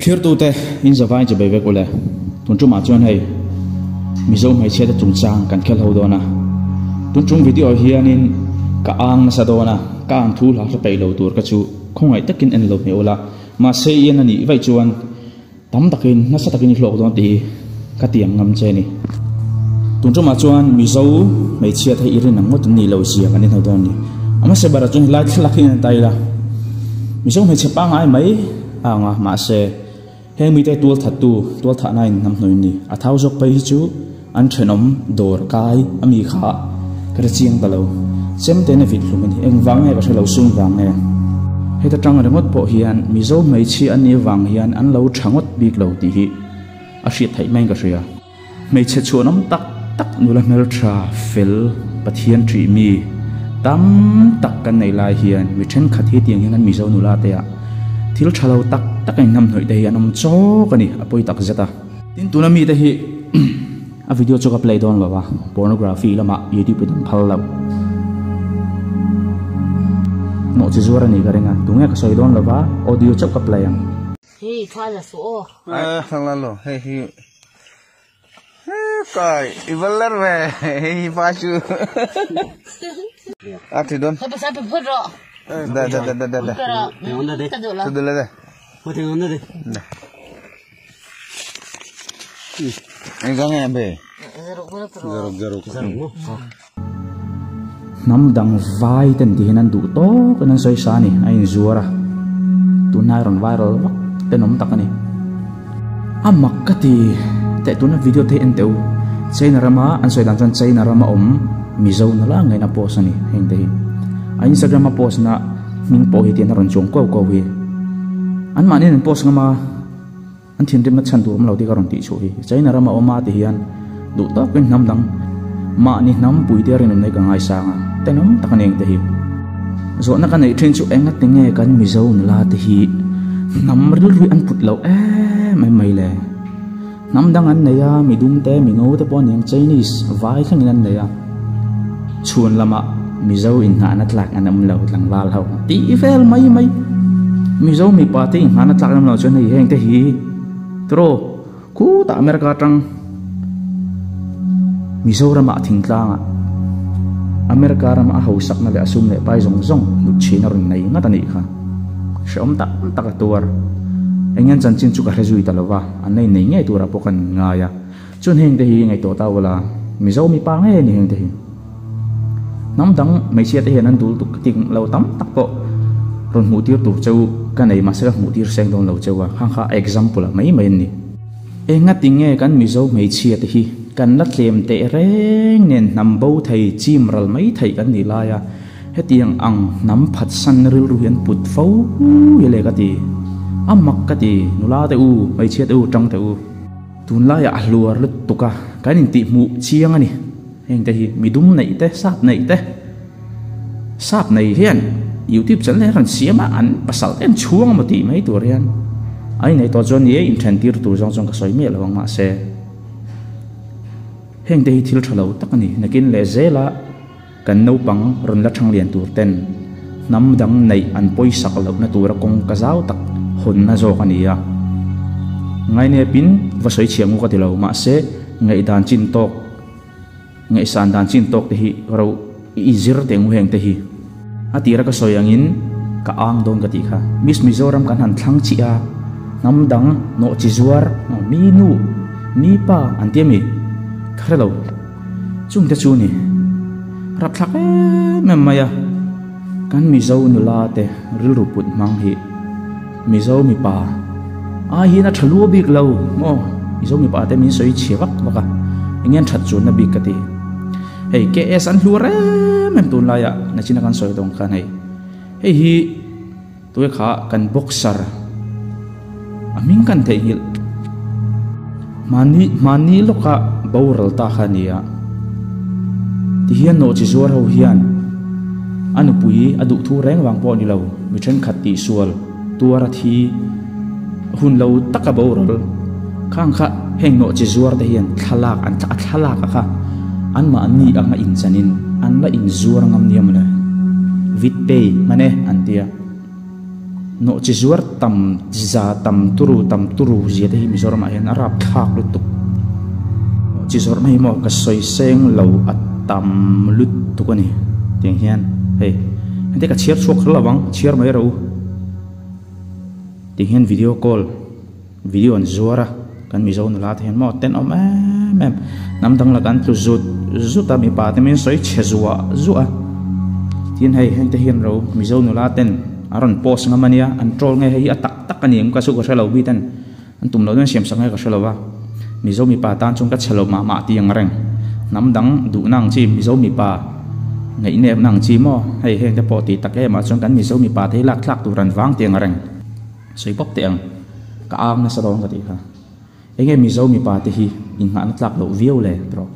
Thirtute in zavai che bei vek ule. Tun tumah chuan hei Mizo hmeichhia te chungchang kan khel ho dawn a. Tun tum video hianin ka ang nasa dawn a, ka ang thu hla hla peih lo tur ka chu khawngaih takin en lo hmeh ula. Mahse i en a nih vaih chuan tam takin nasa takin i hlawk dawn tih hi ka tiam ngam che a ni. Tun tumah chuan Mizo hmeichhia te hi i rin ang ngawt an nih loh zia kan inhau dawn a ni. A hmasa berah chuan helai thlalak hi en ta ila Mizo hmeichhe pangngai mai a ang a, mahse heng mite tual thattu tual thahna in hnam hnuai an ni. A thau zawk phei hi chu an thenawm dawr kai a mi kha ka hre chiang ta lo. Chemte in a vit hlum a ni. Engvang nge ka hre lo, sum vang nge? Heta tang ringawt pawh hian Mizo hmeichhia an nih avang hian an lo tha ngawt bik lo tih hi a hriat theih maiin ka hria. Hmeichhe chhuanawm tak tak nula hmeltha fel Pathian ṭih mi tam tak kan neih lai hian mi thenkhat hi tiang hian kan Mizo nula te ah thil tha lo tak tak a inhnamhnawih te hi an awm chawk a ni, a pawi tak zet a. Tin tuna mite hi a video chu ka play dawn lo a, pornography lamah YouTube in an phal lo. Nawh chi zuar a nih ka ring a, tunge ka sawi dawn lo va, audio chauh ka play ang. Hei thla la suh aw. Ai thla la lo hei hi kai i va ler ve hei hi pa chu a thi dawn. Hei pasal pe phut rawh. Da da da da da da. Ka duh lo. Ka duh lo de. Da. Eng zang nge be? Zaruk zaruk. Zaruk mo. Hnam dang vai ten ti hian an duh tawk in an sawi sa a ni, a inzuar a. Tunlai rawn viral vak tenawm tak a ni. A mak ka ti teh tuna video te hi en teh u. China rama an sawi dan chuan China rama awm Mizo nula ngeiin a post a ni heng te hi. A Instagram a post na hming pawh hi tian a rawn chuang kuau kuau hi. Anmahni an post ngam a. An thinrimna chhan tur awm lo tih ka rawn tih chhuah hi. China rama awm a ti hian duh tawkin hnam dang mahni hnam puite rinawm nei ka ngaisang a, tenawm tak a ni engte hi. Zawhna ka neih thin chu enga tinge kan Mizo nula te hi hnam rilru an put loh em em mai le. Hnam dang an nei a, midum te, mingo te pawh a ni ang, Chinese, vai thlengin an nei a. Chhun lamah Mizo inngahna tlak an awm lo tlangval ho tih vel mai mai. Mizo mipa te inngahna tlak an awm lo chuan hei heng te hi tiraw khutah America atang Mizoramah thingtlangah America rama a hausakna leh a sum leh pai zawng zawng hnut chhin a rawn nei ngat a nih kha. Hrehawm tak tak a tuar. Eng nge chanchin chu ka hre zui ta lo va, an la innei ngei turah pawh kan ngai a. Chuan heng te hi ngaihtuah ta ula, Mizo mipa ngei a ni heng te hi. Hnam dang hmeichhia te hian an dul tuk tik lo tam tak pawh rawn hmuh tir tur cheu ka nei mahse ka hmuh tir seng dawn lo cheu a, khang kha example ah mai mai an ni. Enga tinge kan Mizo hmeichhia te hi kan la tlem teh reng nen hnam bo thei chim ral mai theih kan nih lai a, hetiang ang hnam phatsan rilru hi an put fo hi le ka ti. A mak ka ti, nula te u, hmeichhia te u, tang te u. Tunlaiah a hluar lutuk a, kan intihhmuh chiang a ni. Hengte hi midum neih te, sap neih te, sap nei hian YouTube channel hi a rawn siam a, an pasal te an chhuang emaw tih mai tur hian a inei tawh chuan ni e, inthen tir tur zawng chuan ka sawi miah lo ang mahse hengte hi thil tha lo tak a ni. Nakin leh zela kan naupang rawn la thang lian tur ten hnam dang neih an pawisak lohna tura kawng ka zau tak hawnna zawk a ni a. Ngainepin va sawi chhiah ngu ka ti lo mahse ngaihdan chin tawk Ngaihsan dan chin tawk te hi ro i zir teh ngu heng te hi. A tira ka sawi angin ka ang dawn ka tih kha. Miss Mizoram kan han thlang chiah a, hnam dang nawh chi zuar mi nu, mi pa an ti ami? Ka hre lo. Chung te chu ni. Rapthlak em em mai a. Kan Mizo nula te rilru put hmang hi Mizo mipa ai hian a tha lua bik lo maw? Mizo mipa te min sawi chhia vak vak a, eng nge an that chuanna bik ka ti. Hei KS an hlu rem em tunlaiah nachina kan sawi tawng khan hei. Hei hi tuai kha kan boxer a hming kan theihnghilh. Hmani hmani lawka boral ta kha a ni a. Tihian nawhchi zuar ho hian a nupui a duh thu reng vang pawh a ni lo, mi thenkhat tihsual tuar a thi hun lo taka boral khang kha heng nawhchi zuar te hian thlalak an a thlalak a kha anmahni anga inchanin an la inzuar ngam nia mawle. Vitpei hman e an ti a. Nawhchizuar tam za tam turu tam turu zia te hi Mizoramah hian a rapthlak lutuk. Nawhchizawrhna hi maw ka sawi seng lo a tam lutuk a ni tiang hian hei heti ka chhiar chhuak kher lo ang chhiar mai rawh u tiang hian video call Video an zuar a, kan Mizo nula te hian maw tenawm em em, hnam dang lakah an tlu zut zut a, mipa te min sawi chhe zuah zuah a, tin hei heng te hian ro Mizo nula ten a rawn post ngam a nia, an troll nge hei hi a tak tak a ni ang ka chu ka hre lo mi ten an tum loh dawn siam sak nge ka hre lo va, Mizo mipa tan chuan ka chhe lo mah mah tih ang reng, hnam dang duhna ang chi Mizo mipa ngaihnepna ang chi maw hei heng te pawh tih tak em ah chuan kan Mizo mipa te hi lak thlak tur an vang tih ang reng. Sawi pawp teh ang, ka ang nasa dawn ka tih kha. Enge Mizo mipa te hi inngahna tlak loh viau le tawh.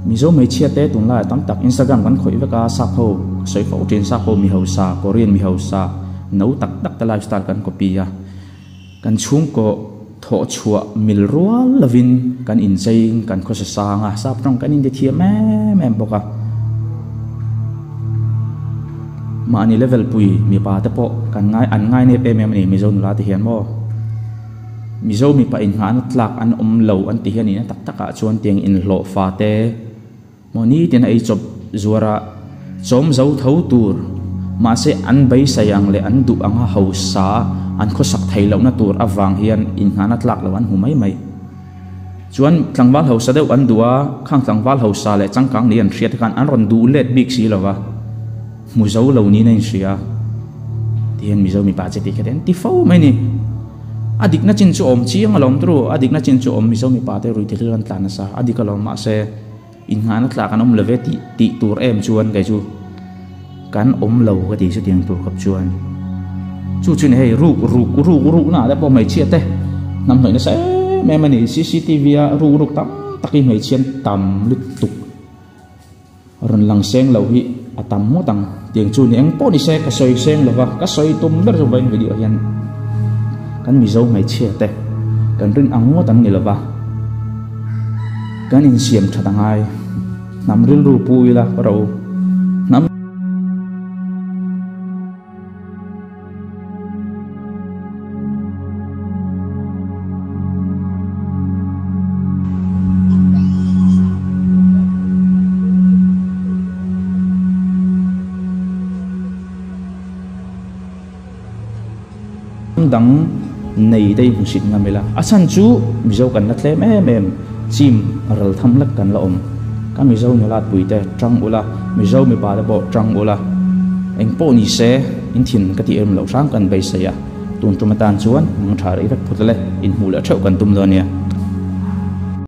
Mizo hmeichhia te tunlaiah tam tak Instagram kan khawih vek a, sap ho ka sawi fo thin, sap ho mi hausa, Korean mi hausa, no tak tak te lifestyle kan copy a. Kan chhungkaw thawh chhuah mil rual lovin kan inchei kan khawsa sang a, sap tawng kan inti thiam em em bawk a. Mahni level pui mipa te pawh kan ngai an ngai nep em em a ni Mizo nula te hian maw. Mizo mipa inngahna tlak an awm lo an ti hian ina tak takah chuan tiang inhlawh fa te maw nitin a ei chawp zuar a chawm zo tho tur mahse an beisei ang leh an duh anga hausa an khawsak thei lohna tur avang hian inngahna tlak lo an hmu mai mai. Chuan tlangval hausa deuh an duh a, khang tlangval hausa leh changkang ni an hriat te khan an rawn duh let bik si lo va, hmu zo lo niin a inhria a, tihian Mizo mipa che tih kha te an ti fo mai ni. A dikna chin chu awm chiang alawm turu, a dikna chin chu awm Mizo mipa te ruihte thil an tlan nasa, a dik alawm mahse innghahna tlak an awm lo ve tih tih tur em chuan kei chu kan awm lo ka ti chutiang tur khawp chuan chu chu ni hei ruk ruk ruk ruk na te pawh hmeichhia te hnam hnawih nasa em em a ni cctv a ruk ruk tam tak hi hmeichhia an tam lutuk rawn lang seng lo hi a tam ngawt ang tiang chu ni eng pawh ni se ka sawi seng lova ka sawi tum ber chu vawiin video hian kan mizo hmeichhia te kan rin ang ngawt ang ni lova kan insiam that a ngai. Hnam rilru pu ila ka ro. Hnam. Dang nei te hi hmusit ngam ila, a chhan chu Mizo kan la tlem em em, chim ral tham lek kan la awm. Ka Mizo nulat pui te tang ula, Mizo mipa te pawh tang ula, eng pawh ni se in thin ka tih em loh hram kan beisei a, tun tum atan chuan mang tha rei vek phut le, inhmuh leh theuh kan tum dawn nia.